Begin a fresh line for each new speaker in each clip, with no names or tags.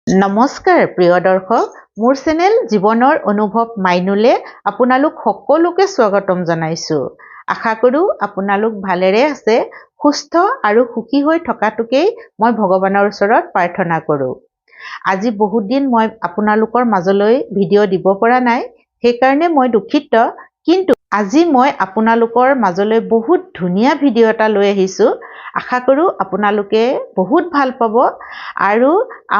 নমস্কাৰ প্ৰিয় দৰ্শক, মোৰ চেনেল জীৱনৰ অনুভৱ মাইনুলে আপোনালোক সকলোকে স্বাগতম জনাইছোঁ। আশা কৰোঁ আপোনালোক ভালেৰে আছে, সুস্থ আৰু সুখী হৈ থকাটোকেই মই ভগৱানৰ ওচৰত প্ৰাৰ্থনা কৰোঁ। আজি বহুত দিন মই আপোনালোকৰ মাজলৈ ভিডিঅ' দিব পৰা নাই, সেইকাৰণে মই দুখিত। কিন্তু আজি মই আপোনালোকৰ মাজলৈ বহুত ধুনীয়া ভিডিঅ' এটা লৈ আহিছোঁ। আশা কৰোঁ আপোনালোকে বহুত ভাল পাব। আৰু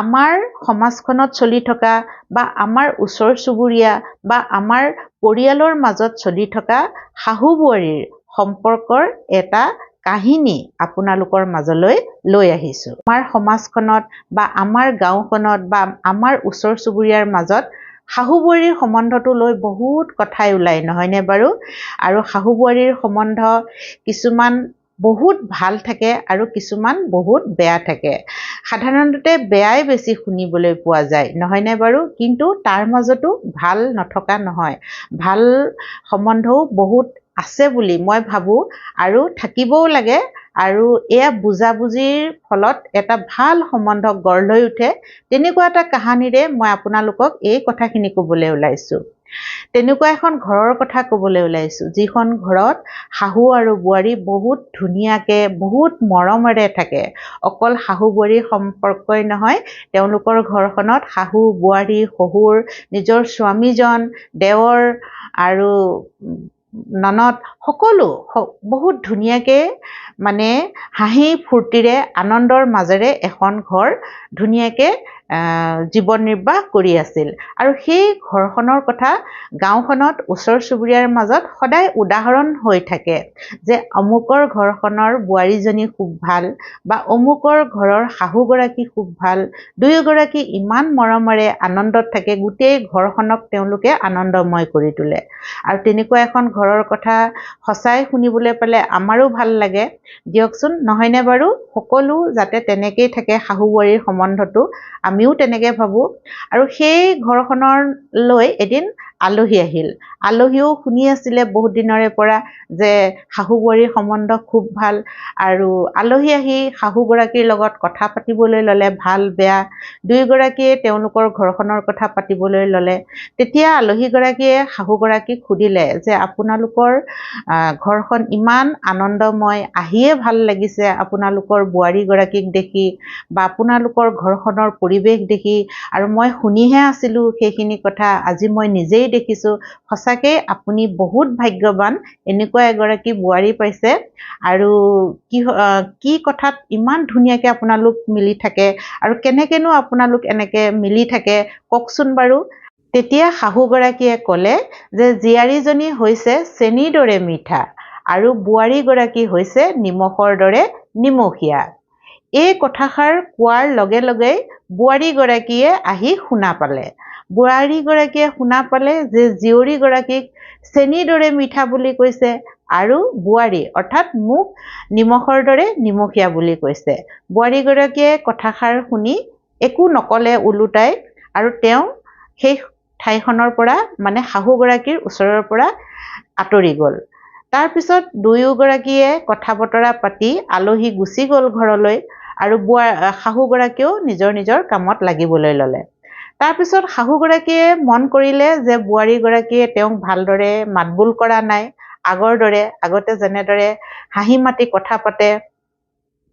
আমাৰ সমাজখনত চলি থকা বা আমাৰ ওচৰ চুবুৰীয়া বা আমাৰ পৰিয়ালৰ মাজত চলি থকা শাহু বোৱাৰীৰ সম্পৰ্কৰ এটা কাহিনী আপোনালোকৰ মাজলৈ লৈ আহিছোঁ। আমাৰ সমাজখনত বা আমাৰ গাঁওখনত বা আমাৰ ওচৰ চুবুৰীয়াৰ মাজত শাহু বোৱাৰীৰ সম্বন্ধটো লৈ বহুত কথাই ওলায়, নহয়নে বাৰু? আৰু শাহু বোৱাৰীৰ সম্বন্ধ কিছুমান বহুত ভাল থাকে আৰু কিছুমান বহুত বেয়া থাকে। সাধাৰণতে বেয়াই বেছি শুনিবলৈ পোৱা যায়, নহয়নে বাৰু? কিন্তু তাৰ মাজতো ভাল নথকা নহয়, ভাল সম্বন্ধও বহুত আছে বুলি মই ভাবোঁ আৰু থাকিবও লাগে। আৰু এয়া বুজাবুজিৰ ফলত এটা ভাল সম্বন্ধ গঢ় লৈ উঠে। তেনেকুৱা এটা কাহানীৰে মই আপোনালোকক এই কথাখিনি ক'বলৈ ওলাইছোঁ। তেনেকুৱা এখন ঘৰৰ কথা ক'বলৈ ওলাইছোঁ, যিখন ঘৰত শাহু আৰু বোৱাৰী বহুত ধুনীয়াকৈ, বহুত মৰমেৰে থাকে। অকল শাহু বোৱাৰীৰ সম্পৰ্কই নহয়, তেওঁলোকৰ ঘৰখনত শাহু, বোৱাৰী, শহুৰ, নিজৰ স্বামীজন, দেৱৰ আৰু ননদ সকলো বহুত ধুনীয়াকৈ মানে হাঁহি ফূৰ্তিৰে আনন্দৰ মাজেৰে এখন ঘৰ ধুনীয়াকৈ জীৱন নিৰ্বাহ কৰি আছিল। আৰু সেই ঘৰখনৰ কথা গাঁওখনত ওচৰ চুবুৰীয়াৰ মাজত সদায় উদাহৰণ হৈ থাকে যে অমুকৰ ঘৰখনৰ বোৱাৰীজনী খুব ভাল বা অমুকৰ ঘৰৰ শাহুগৰাকী খুব ভাল, দুয়োগৰাকী ইমান মৰমেৰে আনন্দত থাকে, গোটেই ঘৰখনক তেওঁলোকে আনন্দময় কৰি তোলে। আৰু তেনেকুৱা এখন ঘৰৰ কথা সঁচাই শুনিবলৈ পালে আমাৰো ভাল লাগে দিয়কচোন, নহয়নে বাৰু? সকলো যাতে তেনেকেই থাকে শাহু বোৱাৰীৰ সম্বন্ধটো, আমিও তেনেকৈ ভাবোঁ। আৰু সেই ঘৰখনলৈ এদিন আলহী আহিল। আলহীও শুনি আছিলে বহুত দিনৰে পৰা যে শাহু বোৱাৰীৰ সম্বন্ধ খুব ভাল। আৰু আলহী আহি শাহুগৰাকীৰ লগত কথা পাতিবলৈ ল'লে, ভাল বেয়া দুয়োগৰাকীয়ে তেওঁলোকৰ ঘৰখনৰ কথা পাতিবলৈ ল'লে। তেতিয়া আলহীগৰাকীয়ে শাহুগৰাকীক সুধিলে যে আপোনালোকৰ ঘৰখন ইমান আনন্দময়, আহিয়ে ভাল লাগিছে আপোনালোকৰ বোৱাৰীগৰাকীক দেখি বা আপোনালোকৰ ঘৰখনৰ পৰিৱেশ দেখি, আৰু মই শুনিহে আছিলোঁ সেইখিনি কথা, আজি মই নিজেই দেখিছোঁ। সঁচাকৈ আপুনি বহুত ভাগ্যৱান, এনেকুৱা এগৰাকী বোৱাৰী পাইছে। আৰু কি কি কথাত ইমান ধুনীয়াকৈ আপোনালোক মিলি থাকে আৰু কেনেকৈনো আপোনালোক এনেকৈ মিলি থাকে কওকচোন বাৰু। তেতিয়া শাহুগৰাকীয়ে ক'লে যে জীয়াৰীজনী হৈছে চেনীৰ দৰে মিঠা আৰু বোৱাৰীগৰাকী হৈছে নিমখৰ দৰে নিমখীয়া। এই কথাষাৰ কোৱাৰ লগে লগেই বোৱাৰীগৰাকীয়ে আহি শুনা পালে। বোৱাৰীগৰাকীয়ে শুনা পালে যে জীয়ৰীগৰাকীক চেনীৰ দৰে মিঠা বুলি কৈছে আৰু বোৱাৰী অৰ্থাৎ মোক নিমখৰ দৰে নিমখীয়া বুলি কৈছে। বোৱাৰীগৰাকীয়ে কথাষাৰ শুনি একো নক'লে ওলোটাই, আৰু তেওঁ সেই ঠাইখনৰ পৰা মানে শাহুগৰাকীৰ ওচৰৰ পৰা আঁতৰি গ'ল। তাৰপিছত দুয়োগৰাকীয়ে কথা বতৰা পাতি আলহী গুচি গ'ল ঘৰলৈ আৰু শাহুগৰাকীয়েও নিজৰ নিজৰ কামত লাগিবলৈ ল'লে। তাৰপিছত শাহুগৰাকীয়ে মন কৰিলে যে বোৱাৰীগৰাকীয়ে তেওঁক ভালদৰে মাতবোল কৰা নাই, আগৰ দৰে, আগতে যেনেদৰে হাঁহি মাতি কথা পাতে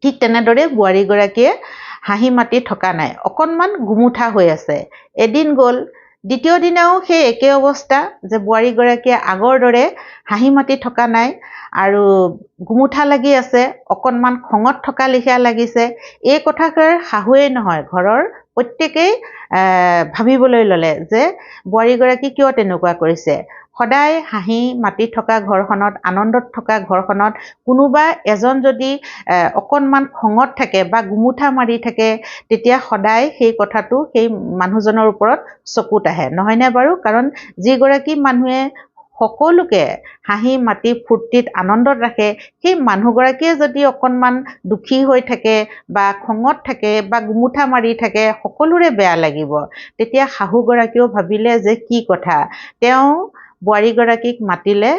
ঠিক তেনেদৰে বোৱাৰীগৰাকীয়ে হাঁহি মাতি থকা নাই, অকণমান গুমুঠা হৈ আছে। এদিন গ'ল, দ্বিতীয় দিনাও সেই একে অৱস্থা যে বোৱাৰীগৰাকীয়ে আগৰ দৰে হাঁহি মাতি থকা নাই আৰু গুমুঠা লাগি আছে, অকণমান খঙত থকা লেখীয়া লাগিছে। এই কথাষাৰ শাহুৱেই নহয়, ঘৰৰ প্ৰত্যেকেই ভাবিবলৈ ল'লে যে বোৱাৰীগৰাকী কিয় তেনেকুৱা কৰিছে। সদায় হাঁহি মাতি থকা ঘৰখনত, আনন্দত থকা ঘৰখনত কোনোবা এজন যদি অকণমান খঙত থাকে বা গুমুঠা মাৰি থাকে, তেতিয়া সদায় সেই কথাটো সেই মানুহজনৰ ওপৰত চকুত আহে, নহয়নে বাৰু? কাৰণ যিগৰাকী মানুহে সকলোকে হাঁহি মাতি ফূৰ্তিত আনন্দত ৰাখে, সেই মানুহগৰাকীয়ে যদি অকণমান দুখী হৈ থাকে বা খঙত থাকে বা গুমুঠা মাৰি থাকে, সকলোৰে বেয়া লাগিব। তেতিয়া শাহুগৰাকীয়েও ভাবিলে যে কি কথা, তেওঁ বোৱাৰীগৰাকীক মাতিলে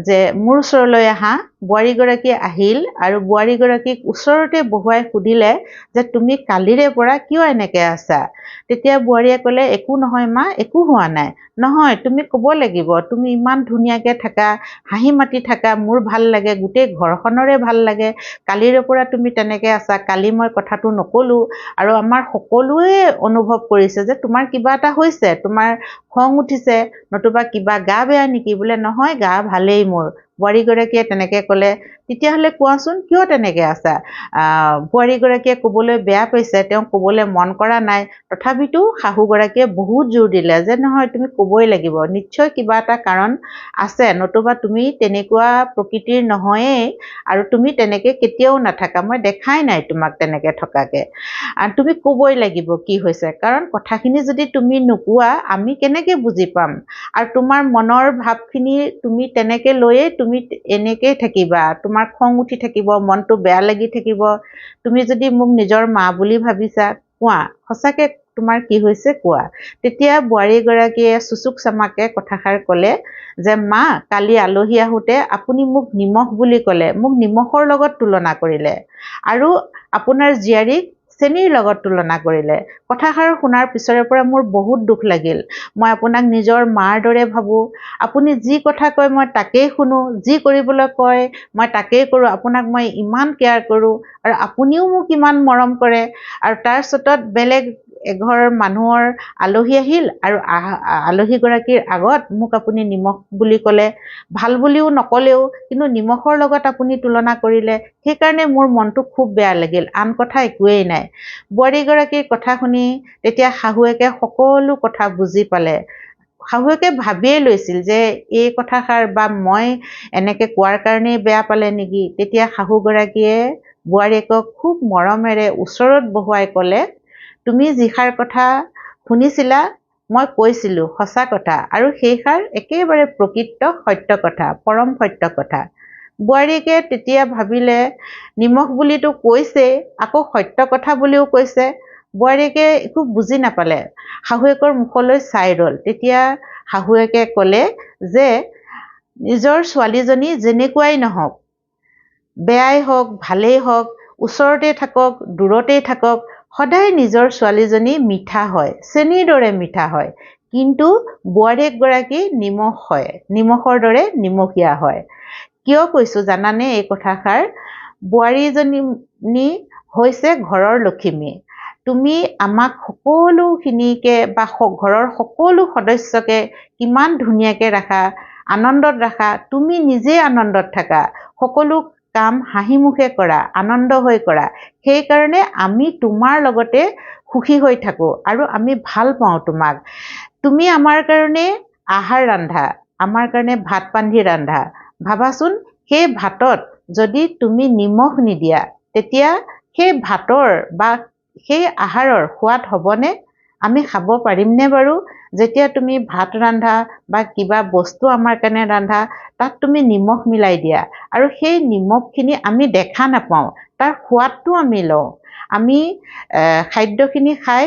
যে মোৰ ওচৰলৈ আহা, বোৱাৰীগৰাকী আহিল আৰু বোৱাৰীগৰাকীক ওচৰতে বহুৱাই সুধিলে যে তুমি কালিৰে পৰা কিয় এনেকৈ আছা? তেতিয়া বোৱাৰীয়ে ক'লে, একো নহয় মা, একো হোৱা নাই। নহয়, তুমি ক'ব লাগিব, তুমি ইমান ধুনীয়াকৈ থাকা, হাঁহি মাতি থাকা, মোৰ ভাল লাগে, গোটেই ঘৰখনৰে ভাল লাগে, কালিৰে পৰা তুমি তেনেকৈ আছা, কালি মই কথাটো নক'লোঁ আৰু আমাৰ সকলোৱে অনুভৱ কৰিছে যে তোমাৰ কিবা এটা হৈছে, তোমাৰ খং উঠিছে, নতুবা কিবা গা বেয়া নেকি? বোলে নহয়, গা ভালেই মোৰ। বোৱাৰীগৰাকীয়ে তেনেকৈ ক'লে, তেতিয়াহ'লে কোৱাচোন কিয় তেনেকৈ আছা? বোৱাৰীগৰাকীয়ে ক'বলৈ বেয়া পাইছে, তেওঁ ক'বলৈ মন কৰা নাই, তথাপিতো শাহুগৰাকীয়ে বহুত জোৰ দিলে যে নহয়, তুমি ক'বই লাগিব, নিশ্চয় কিবা এটা কাৰণ আছে, নতুবা তুমি তেনেকুৱা প্ৰকৃতিৰ নহয়েই আৰু তুমি তেনেকৈ কেতিয়াও নাথাকা, মই দেখাই নাই তোমাক তেনেকৈ থকাকৈ, তুমি ক'বই লাগিব কি হৈছে, কাৰণ কথাখিনি যদি তুমি নোকোৱা আমি কেনেকৈ বুজি পাম, আৰু তোমাৰ মনৰ ভাৱখিনি তুমি তেনেকৈ লৈয়ে তুমি এনেকেই থাকিবা, তোমাৰ খং উঠি থাকিব, মনটো বেয়া লাগি থাকিব। তুমি যদি মোক নিজৰ মা বুলি ভাবিছা, কোৱা সঁচাকৈ তোমাৰ কি হৈছে কোৱা। তেতিয়া বোৱাৰীগৰাকীয়ে চুচুক চামাকে কথাষাৰ ক'লে যে মা, কালি আলহী আহোঁতে আপুনি মোক নিমখ বুলি ক'লে, মোক নিমখৰ লগত তুলনা কৰিলে আৰু আপোনাৰ জীয়াৰীক চেনিৰ লগত তুলনা কৰিলে। কথাষাৰ শুনাৰ পিছৰে পৰা মোৰ বহুত দুখ লাগিল। মই আপোনাক নিজৰ মাৰ দৰে ভাবোঁ, আপুনি যি কথা কয় মই তাকেই শুনো, যি কৰিবলৈ কয় মই তাকেই কৰোঁ, আপোনাক মই ইমান কেয়াৰ কৰোঁ আৰু আপুনিও মোক ইমান মৰম কৰে। আৰু তাৰপিছত বেলেগ এঘৰ মানুহৰ আলহী আহিল আৰু আলহীগৰাকীৰ আগত মোক আপুনি নিমখ বুলি ক'লে, ভাল বুলিও নক'লেও কিন্তু নিমখৰ লগত আপুনি তুলনা কৰিলে, সেইকাৰণে মোৰ মনটো খুব বেয়া লাগিল, আন কথা একোৱেই নাই। বোৱাৰীগৰাকীৰ কথা শুনি তেতিয়া শাহুৱেকে সকলো কথা বুজি পালে। শাহুৱেকে ভাবিয়েই লৈছিল যে এই কথাষাৰ বা মই এনেকৈ কোৱাৰ কাৰণেই বেয়া পালে নেকি। তেতিয়া শাহুগৰাকীয়ে বোৱাৰীয়েকক খুব মৰমেৰে ওচৰত বহুৱাই ক'লে, তুমি যিষাৰ কথা শুনিছিলা মই কৈছিলোঁ সঁচা কথা, আৰু সেইষাৰ একেবাৰে প্ৰকৃত সত্য কথা, পৰম সত্য কথা। বোৱাৰীয়েকে তেতিয়া ভাবিলে নিমখ বুলিতো কৈছেই, আকৌ সত্য কথা বুলিও কৈছে। বোৱাৰীয়েকে একো বুজি নাপালে, শাহুৱেকৰ মুখলৈ চাই ৰ'ল। তেতিয়া শাহুৱেকে ক'লে যে নিজৰ ছোৱালীজনী যেনেকুৱাই নহওক, বেয়াই হওক ভালেই হওক, ওচৰতে থাকক দূৰতেই থাকক, সদায় নিজৰ ছোৱালীজনী মিঠা হয়, চেনিৰ দৰে মিঠা হয়, কিন্তু বোৱাৰীয়েকগৰাকী নিমখ হয়, নিমখৰ দৰে নিমখীয়া হয়। কিয় কৈছোঁ জানানে এই কথাষাৰ? বোৱাৰীজনী হৈছে ঘৰৰ লখিমী। তুমি আমাক সকলোখিনিকে বা ঘৰৰ সকলো সদস্যকে কিমান ধুনীয়াকৈ ৰাখা, আনন্দত ৰাখা, তুমি নিজেই আনন্দত থাকা, সকলো কাম হাঁহিমুখে কৰা, আনন্দ হৈ কৰা, সেইকাৰণে আমি তোমাৰ লগতে সুখী হৈ থাকোঁ আৰু আমি ভাল পাওঁ তোমাক। তুমি আমাৰ কাৰণে আহাৰ ৰান্ধা, আমাৰ কাৰণে ভাত পান্ধি ৰান্ধা। ভাবাচোন, সেই ভাতত যদি তুমি নিমখ নিদিয়া, তেতিয়া সেই ভাতৰ বা সেই আহাৰৰ সোৱাদ হ'বনে? আমি খাব পাৰিমনে বাৰু? যেতিয়া তুমি ভাত ৰান্ধা বা কিবা বস্তু আমাৰ কাৰণে ৰান্ধা, তাত তুমি নিমখ মিলাই দিয়া আৰু সেই নিমখখিনি আমি দেখা নাপাওঁ, তাৰ সোৱাদটো আমি লওঁ। আমি খাদ্যখিনি খাই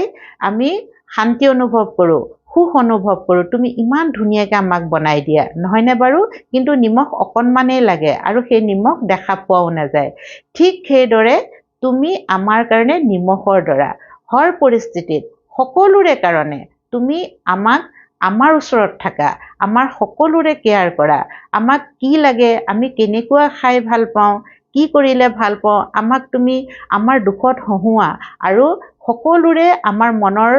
আমি শান্তি অনুভৱ কৰোঁ, সুখ অনুভৱ কৰোঁ। তুমি ইমান ধুনীয়াকৈ আমাক বনাই দিয়া, নহয়নে বাৰু? কিন্তু নিমখ অকণমানেই লাগে আৰু সেই নিমখ দেখা পোৱাও নাযায়। ঠিক সেইদৰে তুমি আমাৰ কাৰণে নিমখৰ দৰা। হৰ পৰিস্থিতিত সকলোৰে কাৰণে তুমি আমাক আমাৰ ওচৰত থাকা, আমাৰ সকলোৰে কেয়াৰ কৰা, আমাক কি লাগে, আমি কেনেকুৱা খাই ভাল পাওঁ, কি কৰিলে ভাল পাওঁ, আমাক তুমি আমাৰ দুখত হহোঁৱা আৰু সকলোৰে আমাৰ মনৰ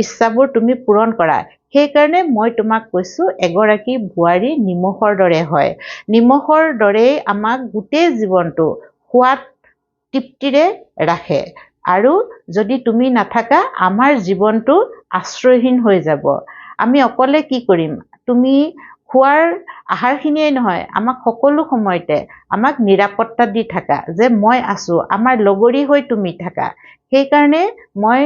ইচ্ছাবোৰ তুমি পূৰণ কৰা। সেইকাৰণে মই তোমাক কৈছোঁ, এগৰাকী বোৱাৰী নিমখৰ দৰে হয়। নিমখৰ দৰেই আমাক গোটেই জীৱনটো সোৱাদ তৃপ্তিৰে ৰাখে। আৰু যদি তুমি নাথাকা, আমাৰ জীৱনটো আশ্ৰয়হীন হৈ যাব। আমি অকলে কি কৰিম? তুমি খোৱাৰ আহাৰখিনিয়েই নহয়, আমাক সকলো সময়তে আমাক নিৰাপত্তা দি থাকা যে মই আছোঁ, আমাৰ লগৰী হৈ তুমি থাকা। সেইকাৰণে মই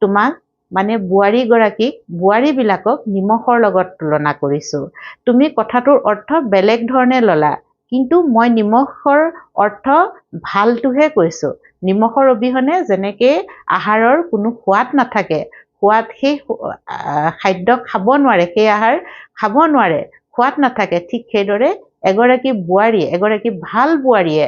তোমাক মানে বোৱাৰীগৰাকীক, বোৱাৰীবিলাকক নিমখৰ লগত তুলনা কৰিছোঁ। তুমি কথাটোৰ অৰ্থ বেলেগ ধৰণে ল'লা, কিন্তু মই নিমখৰ অৰ্থ ভালটোহে কৈছোঁ। নিমখৰ অবিহনে যেনেকৈ আহাৰৰ কোনো সোৱাদ নাথাকে, সোৱাদ সেই খাদ্য খাব নোৱাৰে, সেই আহাৰ খাব নোৱাৰে, সোৱাদ নাথাকে, ঠিক সেইদৰে এগৰাকী বোৱাৰীয়ে, এগৰাকী ভাল বোৱাৰীয়ে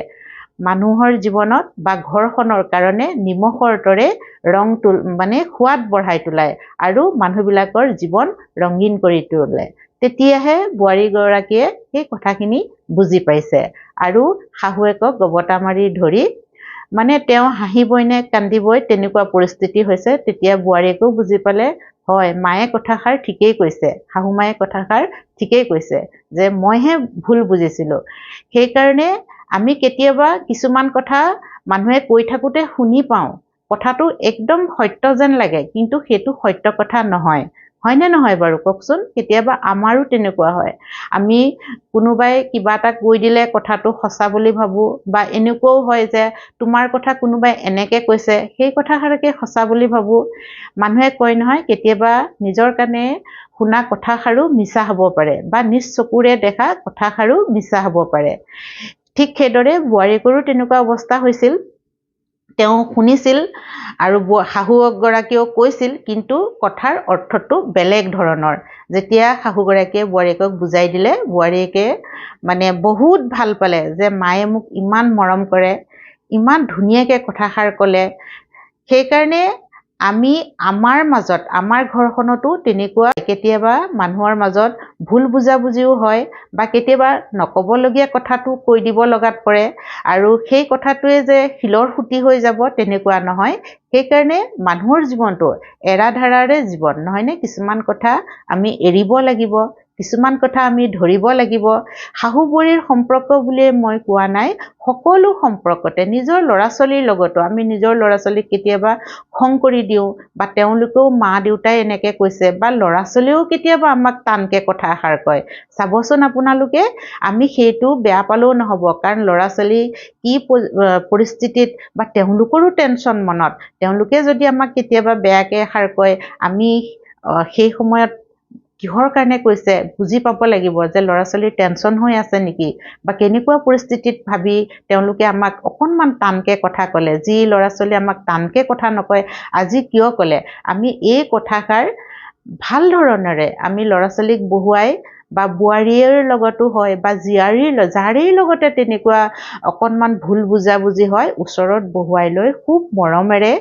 মানুহৰ জীৱনত বা ঘৰখনৰ কাৰণে নিমখৰ দৰে ৰং তোল, মানে সোৱাদ বঢ়াই তোলায় আৰু মানুহবিলাকৰ জীৱন ৰঙীন কৰি তোলে। তেতিয়াহে বোৱাৰীগৰাকীয়ে সেই কথাখিনি বুজি পাইছে আৰু শাহুৱেকক গবটা মাৰি ধৰি, মানে তেওঁ হাঁহিবই নে কান্দিবই তেনেকুৱা পৰিস্থিতি হৈছে। তেতিয়া বোৱাৰীয়েকেও বুজি পালে, হয়, মায়ে কথাষাৰ ঠিকেই কৈছে, শাহু মায়ে কথাষাৰ ঠিকেই কৈছে যে মইহে ভুল বুজিছিলোঁ। সেইকাৰণে আমি কেতিয়াবা কিছুমান কথা মানুহে কৈ থাকোঁতে শুনি পাওঁ, কথাটো একদম সত্য যেন লাগে, কিন্তু সেইটো সত্য কথা নহয়। হয়নে নহয় বাৰু কওকচোন? কেতিয়াবা আমাৰো তেনেকুৱা হয়, আমি কোনোবাই কিবা এটা কৈ দিলে কথাটো সঁচা বুলি ভাবোঁ, বা এনেকুৱাও হয় যে তোমাৰ কথা কোনোবাই এনেকৈ কৈছে, সেই কথাষাৰকে সঁচা বুলি ভাবোঁ। মানুহে কয় নহয়, কেতিয়াবা নিজৰ কাৰণে শুনা কথাষাৰো মিছা হ'ব পাৰে বা নিজ চকুৰে দেখা কথাষাৰো মিছা হ'ব পাৰে। ঠিক সেইদৰে বোৱাৰীয়েকৰো তেনেকুৱা অৱস্থা হৈছিল। তেওঁ শুনিছিল আৰু শাহুগৰাকীয়েও কৈছিল, কিন্তু কথাৰ অৰ্থটো বেলেগ ধৰণৰ। যেতিয়া শাহুগৰাকীয়ে বোৱাৰীয়েকক বুজাই দিলে, বোৱাৰীয়েকে মানে বহুত ভাল পালে যে মায়ে মোক ইমান মৰম কৰে, ইমান ধুনীয়াকৈ কথাষাৰ ক'লে। সেইকাৰণে আমি আমাৰ মাজত, আমাৰ ঘৰখনতো তেনেকুৱা কেতিয়াবা মানুহৰ মাজত ভুল বুজাবুজিও হয়, বা কেতিয়াবা নক'বলগীয়া কথাটো কৈ দিব লগাত পৰে, আৰু সেই কথাটোৱে যে শিলৰ খুঁটি হৈ যাব তেনেকুৱা নহয়। সেইকাৰণে মানুহৰ জীৱনটো এৰাধাৰাৰে জীৱন নহয়নে? কিছুমান কথা আমি এৰিব লাগিব, কিছুমান কথা আমি ধৰিব লাগিব। শাহু বোৱাৰীৰ সম্পৰ্ক বুলিয়ে মই কোৱা নাই, সকলো সম্পৰ্কতে, নিজৰ ল'ৰা ছোৱালীৰ লগতো আমি নিজৰ ল'ৰা ছোৱালীক কেতিয়াবা খং কৰি দিওঁ, বা তেওঁলোকেও মা দেউতাই এনেকৈ কৈছে, বা ল'ৰা ছোৱালীয়েও কেতিয়াবা আমাক টানকৈ কথা এষাৰ কয়। চাবচোন আপোনালোকে, আমি সেইটো বেয়া পালেও নহ'ব, কাৰণ ল'ৰা ছোৱালী কি পৰিস্থিতিত বা তেওঁলোকৰো টেনশ্যন মনত, তেওঁলোকে যদি আমাক কেতিয়াবা বেয়াকৈ এষাৰ কয়, আমি সেই সময়ত কিহৰ কাৰণে কৈছে বুজি পাব লাগিব যে ল'ৰা ছোৱালীৰ টেনশ্যন হৈ আছে নেকি, বা কেনেকুৱা পৰিস্থিতিত ভাবি তেওঁলোকে আমাক অকণমান টানকৈ কথা ক'লে। যি ল'ৰা ছোৱালীয়ে আমাক টানকৈ কথা নকয়, আজি কিয় ক'লে? আমি এই কথাষাৰ ভাল ধৰণেৰে আমি ল'ৰা ছোৱালীক বহুৱাই, বা বোৱাৰীৰ লগতো হয় বা জীয়াৰীৰ, যাৰেই লগতে তেনেকুৱা অকণমান ভুল বুজাবুজি হয়, ওচৰত বহুৱাই লৈ খুব মৰমেৰে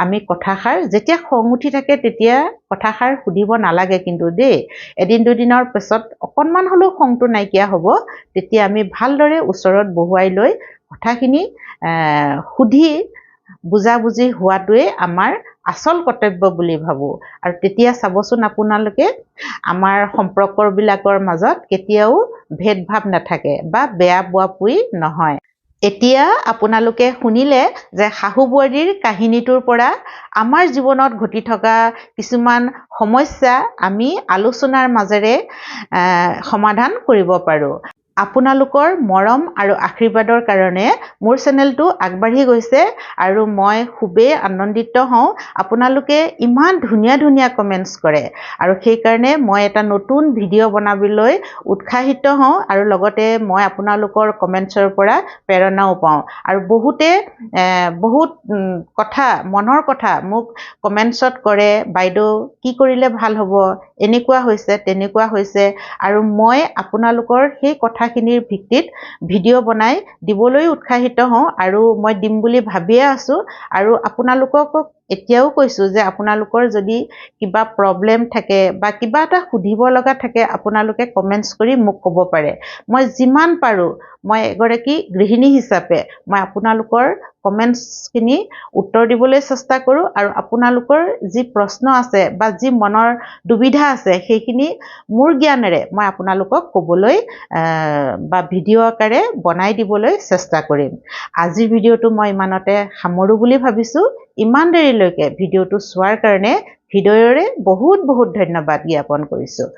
আমি কথাষাৰ, যেতিয়া খং উঠি থাকে তেতিয়া কথাষাৰ সুধিব নালাগে কিন্তু দেই, এদিন দুদিনৰ পিছত অকণমান হ'লেও খংটো নাইকিয়া হ'ব, তেতিয়া আমি ভালদৰে ওচৰত বহুৱাই লৈ কথাখিনি সুধি বুজাবুজি হোৱাটোৱে আমাৰ আচল কৰ্তব্য বুলি ভাবোঁ। আৰু তেতিয়া চাবচোন আপোনালোকে, আমাৰ সম্পৰ্কবিলাকৰ মাজত কেতিয়াও ভেদভাৱ নাথাকে বা বেয়া পোৱা পুই নহয়। এতিয়া আপোনালোকে শুনিলে যে শাহু বোৱাৰীৰ কাহিনীটোৰ পৰা আমাৰ জীৱনত ঘটি থকা কিছুমান সমস্যা আমি আলোচনাৰ মাজেৰে সমাধান কৰিব পাৰোঁ। আপোনালোকৰ মৰম আৰু আশীৰ্বাদৰ কাৰণে মোৰ চেনেলটো আগবাঢ়ি গৈছে আৰু মই খুবেই আনন্দিত হওঁ। আপোনালোকে ইমান ধুনীয়া ধুনীয়া কমেণ্টছ কৰে আৰু সেইকাৰণে মই এটা নতুন ভিডিঅ' বনাবলৈ উৎসাহিত হওঁ, আৰু লগতে মই আপোনালোকৰ কমেণ্টছৰ পৰা প্ৰেৰণাও পাওঁ। আৰু বহুতে বহুত কথা, মনৰ কথা মোক কমেণ্টছত কৰে, বাইদেউ কি কৰিলে ভাল হ'ব, এনেকুৱা হৈছে তেনেকুৱা হৈছে, আৰু মই আপোনালোকৰ সেই কথাখিনিৰ ভিত্তিত ভিডিঅ' বনাই দিবলৈ উৎসাহিত হওঁ আৰু মই দিম বুলি ভাবিয়ে আছোঁ। আৰু আপোনালোকক এতিয়াও কৈছোঁ যে আপোনালোকৰ যদি কিবা প্ৰব্লেম থাকে বা কিবা এটা সুধিব লগা থাকে, আপোনালোকে কমেণ্টছ কৰি মোক ক'ব পাৰে। মই যিমান পাৰোঁ, মই এগৰাকী গৃহিণী হিচাপে মই আপোনালোকৰ কমেণ্টছখিনি উত্তৰ দিবলৈ চেষ্টা কৰোঁ, আৰু আপোনালোকৰ যি প্ৰশ্ন আছে বা যি মনৰ দুবিধা আছে সেইখিনি মোৰ জ্ঞানেৰে মই আপোনালোকক ক'বলৈ বা ভিডিঅ' আকাৰে বনাই দিবলৈ চেষ্টা কৰিম। আজিৰ ভিডিঅ'টো মই ইমানতে সামৰোঁ বুলি ভাবিছোঁ। ইমান দেৰিলৈকে ভিডিঅ'টো চোৱাৰ কাৰণে হৃদয়ৰে বহুত বহুত ধন্যবাদ জ্ঞাপন কৰিছোঁ।